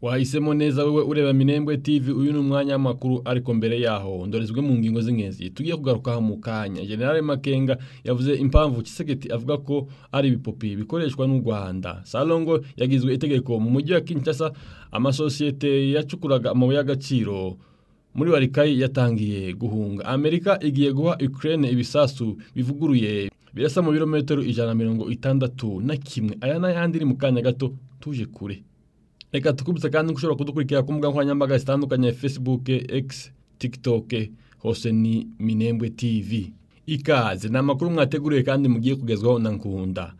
Wahisemo neza wewe ureba Minembwe TV. Uyu ni umwanya w'amakuru, ariko mbere yaho ndorezwe mu ngingo z'ingenzi tugiye kugaruka mu kanya. General Makenga yavuze impamvu Tshisekedi avuga ko ari ibipopi bikoreshwa n'u Rwanda. Salongo yagizwe itegeko mu mujyi wa Kinshasa. Amasosiyete yacukuraga amabuye y'agaciro muri Warikayi yatangiye guhunga. Amerika igiye guha Ukraine ibisasu bivuguruye birasa mu birometero 161. Aya n'ayandi ni mu kanya gato, tuje kure. Reka tukubitse kandi ushobora kudukurikira ku mbuga nkoranyambaga zitandukanye: Facebook, X, TikTok, hose ni Minembwe TV. Ikaze ni amakuru mwateguriwe kandi mugiye kugezwaho na Nkunda.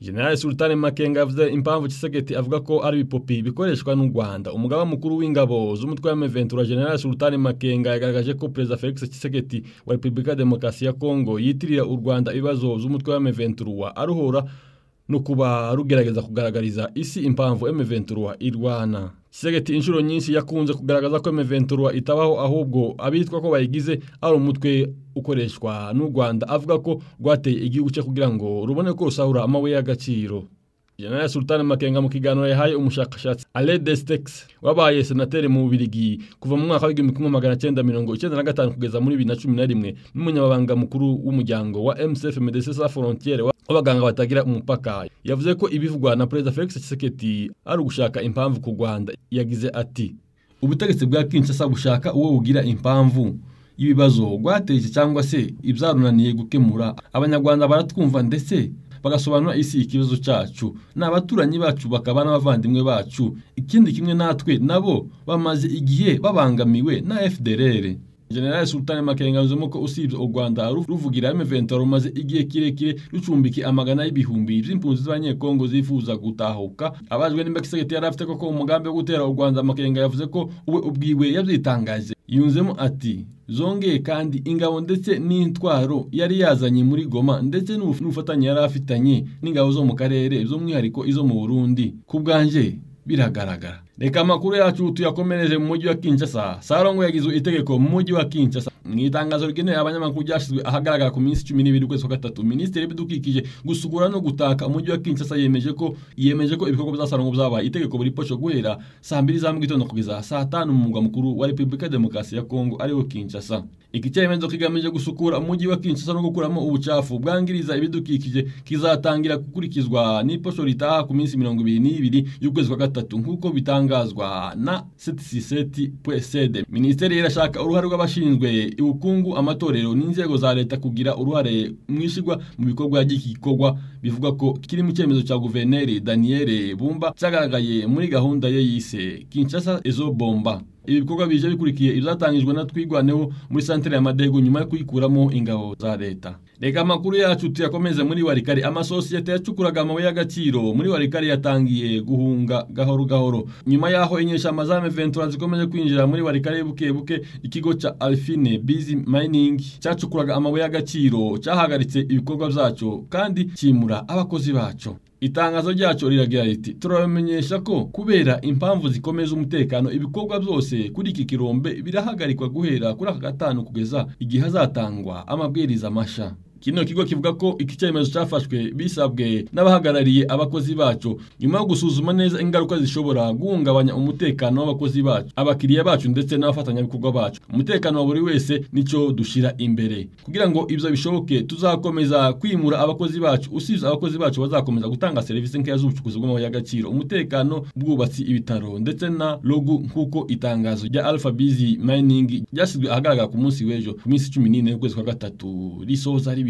General Sultan Makenga yavuze impamvu Tshisekedi avuga ko ari ibipopi bikoreshwa n'u Rwanda. Umugaba mukuru w'ingabo z'umutwe wa M23, General Sultan Makenga, yagaragaje ko Perezida Felix Tshisekedi wa Repubulika Demokarasi ya Kongo yitirira u Rwanda ibibazo z'umutwe wa M23, aruhora no kuba rugerageza kugaragariza isi impamvu M23 irwana. Tshisekedi inshuro nyinshi yakunze kugaragaza ko M23 itabaho, ahubwo abitwa ko bayigize ari umutwe ukoreshwa n'u Rwanda, avuga ko rwateye igihugu cye kugira ngo rubone ko rusahura amabuye y'agaciro. General Sultan Makenga, mu kiganiro yahaye umushakashatsi Alain Destexhe wabaye senateri mu Bubiligi kuva mu mwaka wa 1995 kugeza muri 2011, n'umunyamabanga mukuru w'umuryango wa MSF, Médecins Sans Frontières, w'abaganga batagira umupaka, yavuze ko ibivugwa na Perezida Felix Tshisekedi ari ugushaka impamvu ku Rwanda. Yagize ati: "Ubutegetsi bwa Kinshasa bushaka uwo bugira impamvu y'ibibazo rwateje cyangwa se ibyarunaniye gukemura. Abanyarwanda baratwumva ndetse bagasobanura isi ikibazo cyacu. Ni abaturanyi bacu, bakaba n'abavandimwe bacu. Ikindi, kimwe natwe, nabo bamaze igihe babangamiwe na FDLR." General Sultan Makenga yunzemo ko usibye u Rwanda ruvugira M23, rumaze igihe kirekire rucumbikiye amagana y'ibihumbi by'impunzi z'Abanyekongo zifuza gutahuka. Abajwe nimba Tshisekedi yari afite koko umugambi wo gutera u Rwanda, Makenga yavuze ko we ubwiwe yabyitangaje. Yunzemo ati: "Zongeye kandi, ingabo ndetse n'intwaro yari yazanye muri Goma, ndetse n'ubufatanye yari afitanye n'ingabo zo mu karere, by'umwihariko izo mu Burundi, ku bwanjye biragaragara." Reka amakuru yacu tuyakomereje mu mujyi wa Kinshasa. Salongo yagizwe itegeko mu mujyi wa Kinshasa. Mu itangazo rigenewe abanyamakuru ryashyizwe ahagaragara ku minsi 12 ukwezi kwa gatatu, Minisitiri w'Ibidukikije, gusukura no gutaka umujyi wa Kinshasa yemeje ko ibikorwa bya Salongo byabaye itegeko buri posho guhera saa 2 za mu gitondo kugeza saa 5 mu murwa mukuru wa Repubulika ya Demokarasi ya Kongo, ariwo Kinshasa. Iki cyemezo kigamije gusukura umujyi wa Kinshasa no gukuramo ubucafu bwangiriza ibidukikije kizatangira gukurikizwa n'iposho ritaha ku minsi 22 y'ukwezi kwa gatatu, nk'uko bitangazwa na 77.cd. Minisiteri irashaka uruhare rw'abashinzwe ubukungu, amatorero n'inzego za leta kugira uruhare mu ishyirwa mu bikorwa ry'iki gikorwa, bivuga ko kiri mu cyemezo cya Guverineri Daniel Bumba cyagaragaye muri gahunda ye yise Kinshasa Ezo Bomba. Ibi bikorwa bije bikurikiye ibyatangijwe na Twigwaneho muri santere ya Madego nyuma yo kuyikuramo ingabo za leta. Reka amakuru yacu tuyakomeze muri Warikari. Amasosiyete yacukuraga amabuye y'agaciro muri Warikari yatangiye guhunga gahoro gahoro nyuma yaho inyeshyamba za M23 zikomeje kwinjira muri Warikari buke buke. Ikigo ca Alphine Busy Mining cyacukuraga amabuye y'agaciro cyahagaritse ibikorwa byaco kandi kimura abakozi baco. Itangazo ryaco riragira riti: "Turabamenyesha ko kubera impamvu zikomeza umutekano, ibikorwa byose kuri iki kirombe birahagarikwa guhera kuri aka gatanu kugeza igihe hazatangwa amabwiriza masha." Kino kigo kivuga ko iki cyemezo cyafashwe bisabwe n'abahagarariye abakozi bacu, nyuma yo gusuzuma neza ingaruka zishobora guhungabanya umutekano w'abakozi bacu, abakiriya bacu ndetse n'abafatanyabikorwa bacu. Umutekano wa buri wese nicyo dushira imbere. Kugira ngo ibyo bishoboke, tuzakomeza kwimura abakozi bacu. Usibye abakozi bacu bazakomeza gutanga serivisi nkeya z'ubucukuzi bw'amabuye y'agaciro, umutekano, ubwubatsi, ibitaro ndetse na logo, nk'uko itangazo rya Alpha Busy Mining ryashyizwe ahagaragara ku munsi w'ejo ku minsi 14 y'ukwezi kwa gatatu risoza ribivuga.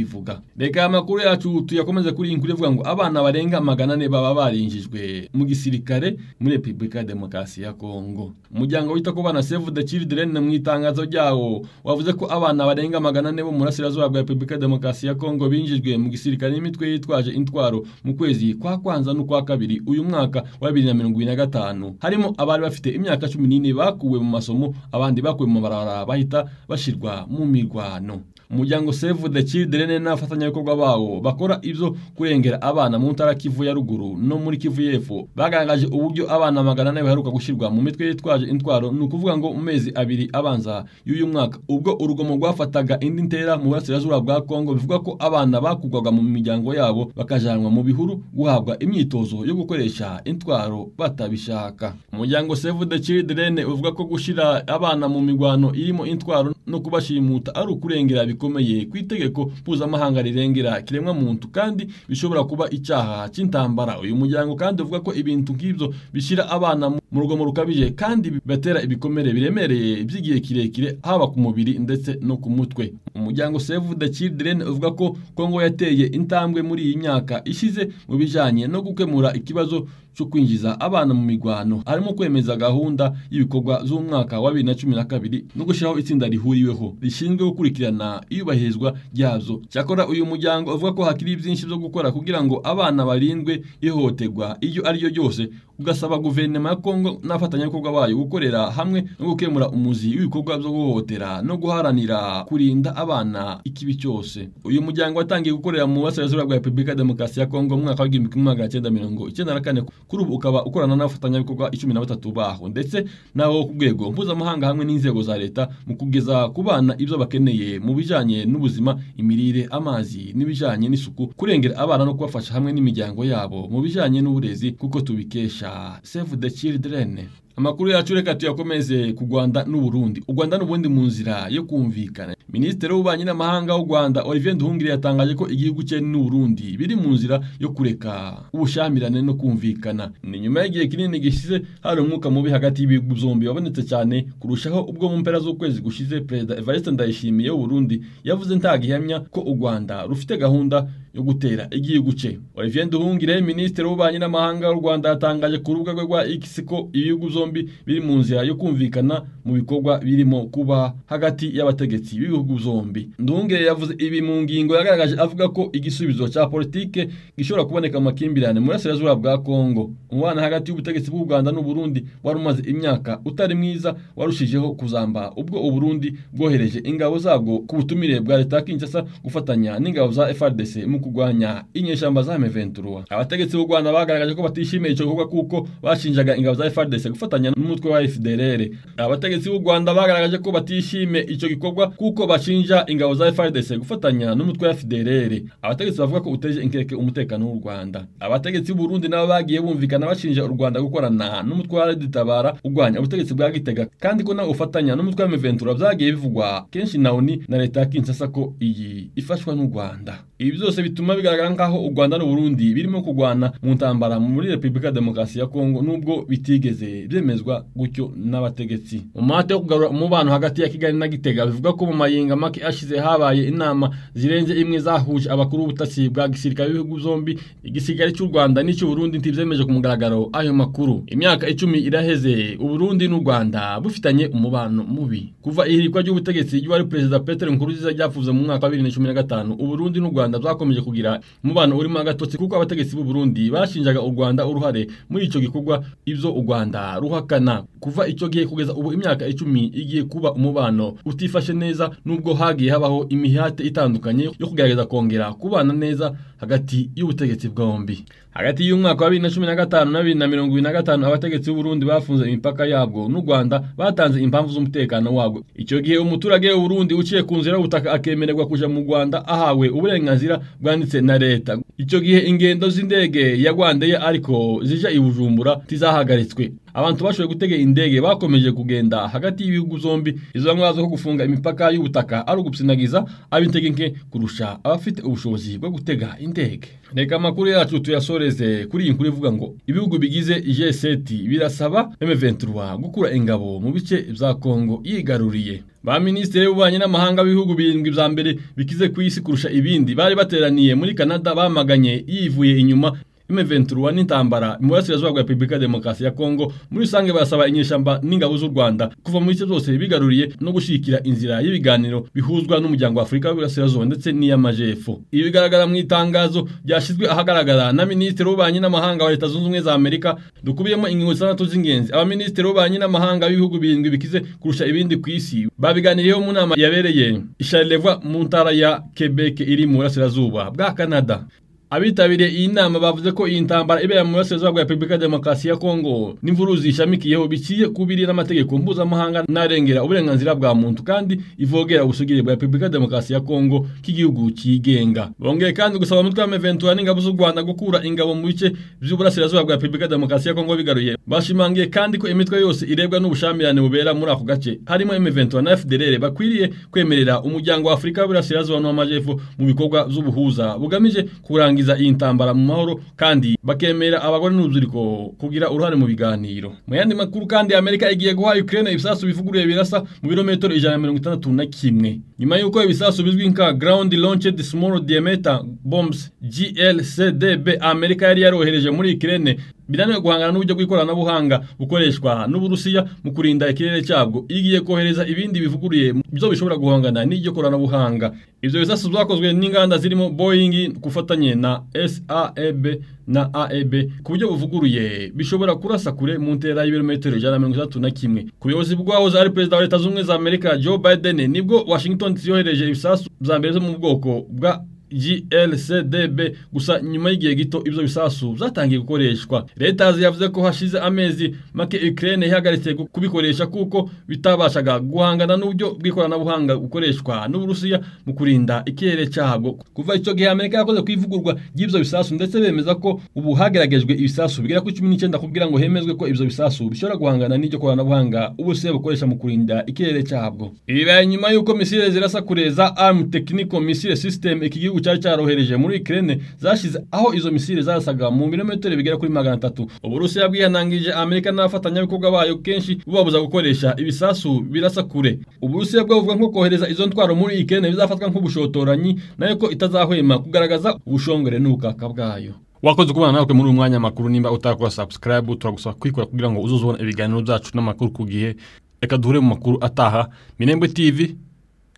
Reka amakuru yacu tuyakomeze kuri iyi nkuru ivuga ngo abana barenga 400 baba barinjijwe mu gisirikare muri Repubulika ya Demokarasi ya Kongo. Umuryango wita ku bana Save the Children mu itangazo ryawo wavuze ko abana barenga 400 bo mu burasirazuba bwa Repubulika ya Demokarasi ya Kongo binjijwe mu gisirikare n'imitwe yitwaje intwaro mu kwezi kwa kwanza n'ukwa kabiri uyu mwaka wa 2025, harimo abari bafite imyaka 14 bakuwe mu masomo, abandi bakuwe mu mabarabara bahita bashirwa mu mirwano. Umuryango Save the Children Children n'abafatanyabikorwa bawo bakora ibyo kurengera abana mu ntara Kivu ya ruguru no muri Kivu y'Epfo bagaragaje uburyo abana 400 baheruka gushyirwa mu mitwe yitwaje intwaro, ni ukuvuga ngo mu mezi abiri abanza y'uyu mwaka ubwo urugomo rwafataga indi ntera mu burasirazuba bwa Kongo. Bivuga ko abana bakugwaga mu miryango yabo bakajanwa mu bihuru guhabwa imyitozo yo gukoresha intwaro batabishaka. Umuryango Save the Children uvuga ko gushyira abana mu migwano irimo intwaro no kubashimuta ari ukurengera bikomeye ku itegeko mpuzamahanga rirengera kiremwa muntu kandi bishobora kuba icyaha cy'intambara. Uyu muryango kandi uvuga ko ibintu nk'ibyo bishyira abana mu rugomo rukabije kandi bibatera ibikomere biremereye by'igihe kirekire haba ku mubiri ndetse no ku mutwe. Umuryango Save the Children uvuga ko Kongo yateye intambwe muri iyi myaka ishize mu bijanye no gukemura ikibazo cyo kwinjiza abana mu migwano, harimo kwemeza gahunda y'ibikorwa z'umwaka wa 2012 no gushyiraho itsinda rihuriweho rishinzwe gukurikirana iyubahirizwa ryazo. Cyakora uyu muryango uvuga ko hakiri byinshi byo gukora kugira ngo abana barindwe ihohoterwa iyo ari yo ryose, ugasaba guverinoma ya Kongo n'abafatanyabikorwa bayo gukorera hamwe no gukemura umuzi w'ibikorwa byo guhohotera no guharanira kurinda abana ikibi cyose. Uyu muryango watangiye gukorera mu burasirazuba bwa Repubulika Demokarasi ya Kongo mu mwaka wa 1994, kuri ubu ukaba ukorana n'abafatanyabikorwa 13 baho ndetse nabo ku rwego mpuzamahanga hamwe n'inzego za leta mu kugeza ku bana ibyo bakeneye mu bijanye n'ubuzima, imirire, amazi n'ibijanye n'isuku, kurengera abana no kubafasha hamwe n'imiryango yabo mu bijanye n'uburezi, kuko tubikesha Save the Children. Amakuru yacu reka tuyakomeze ku Rwanda n'u Burundi. U Rwanda n'ubundi mu nzira yo kumvikana. Minisitiri w'ububanyi n'amahanga w'u Rwanda Olivier Nduhungirehe yatangaje ko igihugu cye n'u Burundi biri mu nzira yo kureka ubushamirane no kumvikana. Ni nyuma y'igihe kinini gishize hari umwuka mubi hagati y'ibihugu byombi wabonetse cyane kurushaho ubwo mu mpera z'ukwezi gushize Perezida Evariste Ndayishimiye w'u Burundi yavuze nta gihamya ko u Rwanda rufite gahunda yo gutera igihugu cye. Olivier Nduhungirehe, Minisitiri w'ububanyi n'amahanga w'u Rwanda, yatangaje ku rubuga rwe rwa X ko ibihugu byombi biri mu nzira yo kumvikana mu bikorwa birimo kuba hagati y'abategetsi b'ibihugu byombi. Nduhungirehe yavuze ibi mu ngingo yagaragaje avuga ko igisubizo cya politike gishobora kuboneka mu makimbirane mu burasirazuba bwa Kongo. Umubano hagati y'ubutegetsi bw'u Rwanda n'u Burundi wari umaze imyaka utari mwiza warushijeho kuzamba ubwo u Burundi bwohereje ingabo zabwo ku butumire bwa leta ya Kinshasa gufatanya n'ingabo za FARDC mu kurwanya inyeshyamba za M23. Abategetsi b'u Rwanda bagaragaje ko batishimiye icyo gikorwa kuko bashinjaga ingabo za FARDC gufatanya n'umutwe wa FDLR. Abategetsi b'u Rwanda bagaragaje ko batishimiye icyo gikorwa kuko bashinja ingabo za FARDC gufatanya n'umutwe wa FDLR. Abategetsi bavuga ko uteje inkeke umutekano w'u Rwanda. Abategetsi b'u Burundi nabo bagiye bumvikana bashinja u Rwanda gukorana n'umutwe wa Red-Tabara urwanya ubutegetsi bwa Gitega, kandi ko nawe ufatanya n'umutwe wa M23 byagiye bivugwa kenshi na ONU na leta ya Kinshasa ko iyi ifashwa n'u Rwanda. Ibi byose bituma bigaragara nkaho u Rwanda n'u Burundi birimo kugwana mu ntambara muri Repubulika Demokarasi ya Kongo nubwo bitigeze byemezwa gutyo n'abategetsi. Umuhate wo kugarura umubano hagati ya Kigali na Gitega bivuga ko mu mayinga make ashize habaye inama zirenze imwe zahuje abakuru b'ubutasi bwa gisirikare b'ibihugu byombi, igisirikare cy'u Rwanda n'icy'u Burundi ntibyemeje ku mugaragaro ayo makuru. Imyaka 10 iraheze u Burundi n'u Rwanda bufitanye umubano mubi. Kuva ihirikwa ry'ubutegetsi ry'uwari Perezida Petero Nkurunziza ryavuze mu mwaka wa 2015, u Burundi n'u Rwanda byakomeje kugira umubano urimo agatotsi kuko abategetsi b'u Burundi bashinjaga u Rwanda uruhare muri ico gikorwa ibyo u Rwanda ruhakana. Kuva icyo gihe kugeza ubu imyaka 10 igiye kuba umubano utifashe neza nubwo hagiye habaho imihate itandukanye yo kugerageza kongera kubana neza hagati y'ubutegetsi bwombi. Hagati y'umwaka wa 2015 na 2025 abategetsi b'u Burundi bafunze imipaka yabwo n'u Rwanda batanze impamvu z'umutekano wabwo. Icyo gihe umuturage w'u Burundi uciye ku nzira y'ubutaka akemererwa kuja mu Rwanda ahawe uburenganzira bwanditse na leta. Icyo gihe ingendo z'indege ya Rwandair ariko zija i Bujumbura tizahagaritswe. Abantu bashoboye gutega indege bakomeje kugenda hagati y'ibihugu zombi. Izo nkwazo ko gufunga imipaka y'ubutaka ari ugupsinagiza ab'intege nke kurusha abafite ubushobozi bwo gutega indege. Reka amakuru yacu tuyasoreze kuri iyi nkuru ivuga ngo ibihugu bigize G7 birasaba M23 gukura ingabo mu bice bya Kongo yigaruriye. Ba minisitiri b'ububanyi n'amahanga b'ibihugu birindwi bya mbere bikize ku isi kurusha ibindi bari bateraniye muri Canada bamaganye yivuye inyuma M23 n'intambara mu burasirazuba bwa Repubulika ya Demokarasi ya Kongo. Muri rusange barasaba inyeshyamba n'ingabo z'u Rwanda kuva mu bice byose bigaruriye no gushyigikira inzira y'ibiganiro bihuzwa n'umuryango wa Afurika y'Uburasirazuba ndetse n'iy'Amajepfo. Ibi bigaragara mu itangazo ryashyizwe ahagaragara na Minisitiri w'Ububanyi n'Amahanga wa Leta Zunze Ubumwe za Amerika, dukubiyemo ingingo 6 z'ingenzi. Abaminisitiri b'ububanyi n'amahanga b'ibihugu 7 bikize kurusha ibindi ku isi babiganiriyeho mu nama yabereye i Charlevoix mu ntara ya Quebec iri mu burasirazuba bwa Canada. Abitabiriye iyi nama bavuze ko iyi ntambara ibera mu burasirazuba bwa Repubulika ya Demokarasi ya Kongo n'imvururu zishamikiyeho biciye kubiri n'amategeko mpuzamahanga n'arengera uburenganzira bwa muntu kandi ivogera ubusugire bwa Repubulika ya Demokarasi ya Kongo k'igihugu cyigenga. Bongeye kandi gusaba umutwe wa M23 n'ingabo z'u Rwanda gukura ingabo mu bice by'uburasirazuba bwa Repubulika ya Demokarasi ya Kongo bigaruye. Bashimangiye kandi ko imitwe yose irebwa n'ubushamirane bubera muri ako gace harimo M23 na FDLR bakwiriye kwemerera umuryango wa Afurika y'Uburasirazuba n'Amajepfo mu bikorwa by'ubuhuza bugamije kurangiza iyi ntambara mu mahoro kandi bakemera abagore n'urubyiruko kugira uruhare mu biganiro. Mu yandi makuru kandi, Amerika igiye guha Ukraine ibisasu bivuguruye birasa mu birometero 161 nyuma y'uko ibisasu bizwi nka Ground Launched Small Diameter Bombs GLCDB Amerika yari yarohereje muri Ukraine binaniwe guhangana n'uburyo bw'ikoranabuhanga bukoreshwa n'Uburusiya mu kurinda ikirere cyabwo. Igiye kohereza ibindi bivuguruye byo bishobora guhangana n'iryo koranabuhanga. Ibyo bisasu byakozwe n'inganda zirimo Boeing kufatanye na SAEB na AEB ku buryo buvuguruye bishobora kurasa kure mu ntera y'ibirometero 161. Ku buyobozi bwahoze ari perezida wa Leta Zunze Ubumwe za Amerika Joe Biden nibwo Washington yohereje ibisasu bya mbere byo mu bwoko bwa GLCDB, gusa nyuma y'igihe gito ibyo bisasu byatangiye gukoreshwa. Leta yavuze ko hashize amezi make Ukraine ihagaritse kubikoresha kuko bitabashaga guhangana n'uburyo bw'ikoranabuhanga bukoreshwa n'Uburusiya mu kurinda ikirere cyabwo. Kuva icyo gihe Amerika yakoze kwivugurwa ry'ibyo bisasu ndetse bemeza ko ubu hageragejwe ibisasu bigera kuri 19 kugira ngo hemezwe ko ibyo bisasu bishobora guhangana n'iryo koranabuhanga Uburusiya bukoresha mu kurinda ikirere cyabwo. Ibi bibaye nyuma y'uko misile zirasa kure za Arm Technical Missile System iki gihugu cyari cyarohereje muri Ukraine zashize aho izo misile zarasaga mu birometero bigera kuri 300. Uburusiya bwihanangije Amerika n'abafatanyabikorwa bayo kenshi bubabuza gukoresha ibisasu birasa kure. Uburusiya bwavuga nko kohereza izo ntwaro muri Ukraine bizafatwa nk'ubushotoranyi nayo ko itazahwema kugaragaza ubushongore n'ubukaka bwayo. Wakoze kubana natwe muri umwanya makuru. Nimba utakora subscribe turagusaba kwikora kugira ngo uzuzubona ibiganiro byacu n'amakuru ku gihe. Reka duhure mu makuru ataha. Minembwe TV,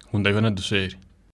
nkunda Yohana Dushere.